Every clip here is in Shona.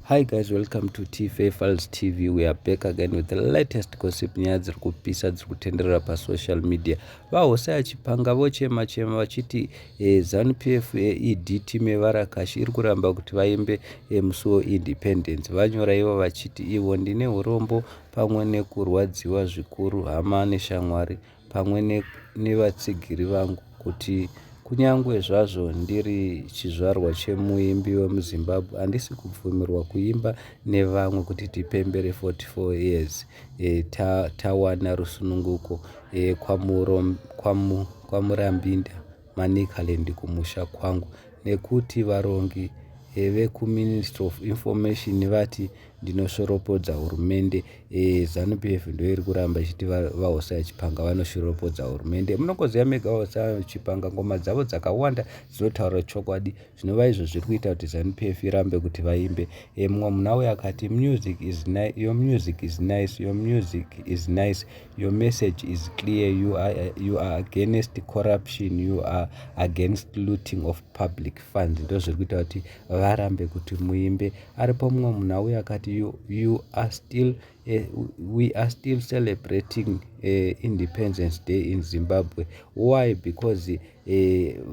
Hi guys, welcome to TFA Files TV. We are back again with the latest gossip. Nyaya dziri kupisa dziri kutenderera pasocial media. VaHosea Chipanga vochema chema vachiti ZANU PF ED team yevarakashi iri kuramba kuti vaimbe musi weindependence. Vanyora ivo vachiti ivo ndine urombo pamwe nekurwadziwa zvikuru hama neshamwari pamwe nevatsigiri vangu kuti kunyange zvazvo ndiri chizvarwa chemuimbi wemuZimbabwe, handisi kubvumirwa kuimba nevamwe kuti tipembere 44 years tawana rusununguko kwaMurambinda, Manicaland, kumusha kwangu, nekuti varongi vekuMinistry of Information vati ndinoshoropodza hurumende. ZANU PF ndoiri kuramba ichiti vaHosea Chipanga vanoshoropodza hurumende. Munongoziva mega vaHosea Chipanga, ngoma dzavo dzakawanda dzinotaura chokwadi, zvinova izvo zviri kuita kuti ZANU PF irambe kuti vaimbe. Mumwe munhu auya akati, "Music is your music is nice, your music is nice, your message is clear. You are against corruption, you are against looting of public funds." Ndo zviri kuita kuti varambe kuti muimbe. Aripo mumwe munhu auya akati, you are still we are still celebrating Independence Day in Zimbabwe. Why? Because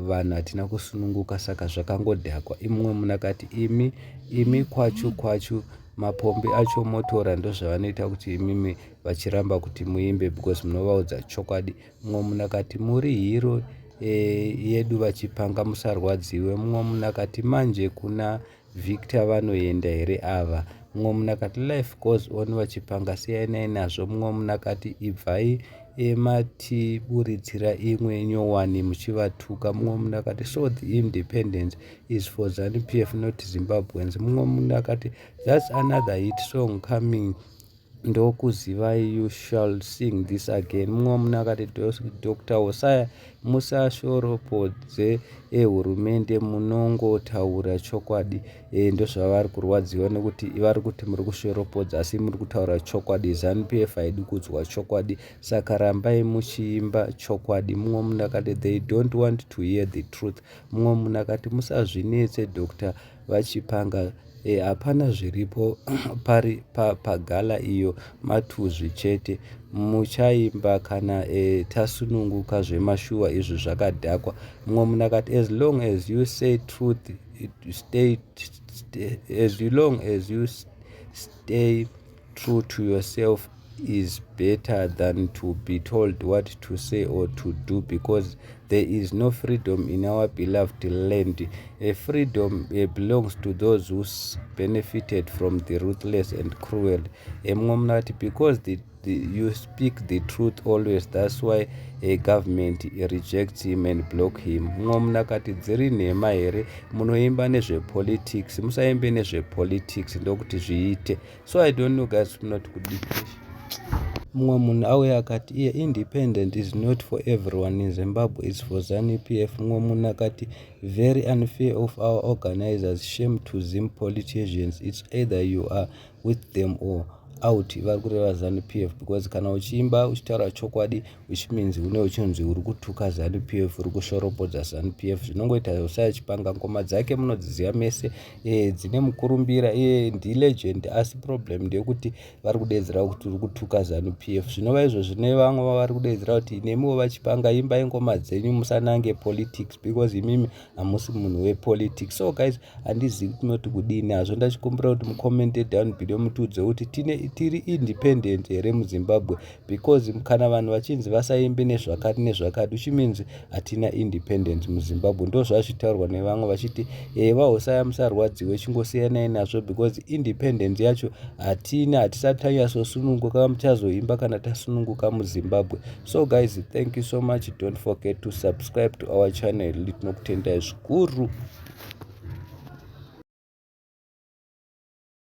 vanhu hatina kusununguka, saka zvakangodhakwa." Imwe munhu akati, "Imi imi, kwachu kwachu, mapombi acho motora." Ndozvavanoita kuti imimi vachiramba kuti muimbe because munovaudza chokwadi. Mumwe munhu akati, "Muri hero yedu vaChipanga, musarwadziwe." Mumwe munhu akati, "Manje kuna Victor vanoenda here ava?" Mumwe munhu akati, "Life goes on vaChipanga, siyanai nazvo." Mumwe munhu akati, "Ibvai matiburitsira imwe nyowani muchivatuka." Mumwe munhu akati, "So the independence is for ZANU PF, not Zimbabweans." Mumwe munhu akati, "That's another hit song coming, ndokuzivai, you shall sing this again." Mumwe munhu akati, "Dr Hosea, musashoropodze ehurumende, munongotaura chokwadi." Ndozvavari kurwadziwa nekuti vari kuti muri kushoropodza asi muri kutaura chokwadi. ZANU PF haidi kuudzwa chokwadi, saka rambai muchiimba chokwadi. Mumwe munhu akati, "They don't want to hear the truth." Mumwe munhu akati, "Musazvinetse Dr vaChipanga, hapana zviripo pari pagala iyo, matuzvi chete. Muchaimba kana tasununguka zvemashuwa, izvo zvakadhakwa." Mumwe munhu akati, "As long as you say truth stay, stay, as long as you stay true to yourself is better than to be told what to say or to do, because there is no freedom in our beloved land. A freedom belongs to those who benefited from the ruthless and cruel." Mumwe munhu akati, "Because you speak the truth always, that's why a government rejects him and block him." Mumwe munhu akati, "Dziri nhema here? Munoimba nezvepolitics, musaimbe nezvepolitics, ndokuti zviite." So I don't know guys, munoti kudii? Mumwe munhu auya akati iye, "Independent is not for everyone in Zimbabwe, is for ZANU PF." Mumwe munhu akati, "Very unfair of our organizers. Shame to Zim politicians. It's either you are with them or out." Vari kureva ZANU PF, because kana uchiimba uchitaura chokwadi, which means une uchinzi uri kutuka ZANU PF, uri kushoropodza ZANU PF. Zvinongoita Hosea Chipanga, ngoma dzake munodziziva mese, dzine mukurumbira, iye ndilegend, asi problem ndeyekuti vari kudedzera kuti uri kutuka ZANU PF, zvinova izvo zvine vamwe vavari kudedzera kuti nemiwo vaChipanga imbai ngoma dzenyu, musanange politics, because imimi hamusi munhu wepolitics. So guys, handizivi tinoti kudini hazvo. Ndachikumbira kuti mucommente down below, mutiudze kuti tiri independent here muZimbabwe, because kana vanhu vachinzi vasaimbe nezvakati nezvakati, which means hatina independence muZimbabwe. Ndo zvazvitaurwa nevamwe vachiti, vaHosea musarwadziwe, chingosiyanai nazvo because independence yacho hatina, hatisati tanyatsosununguka. Muchazoimba kana tasununguka muZimbabwe. So guys, thank you so much. Don't forget to subscribe to our channel. Tinokutendai zvikuru.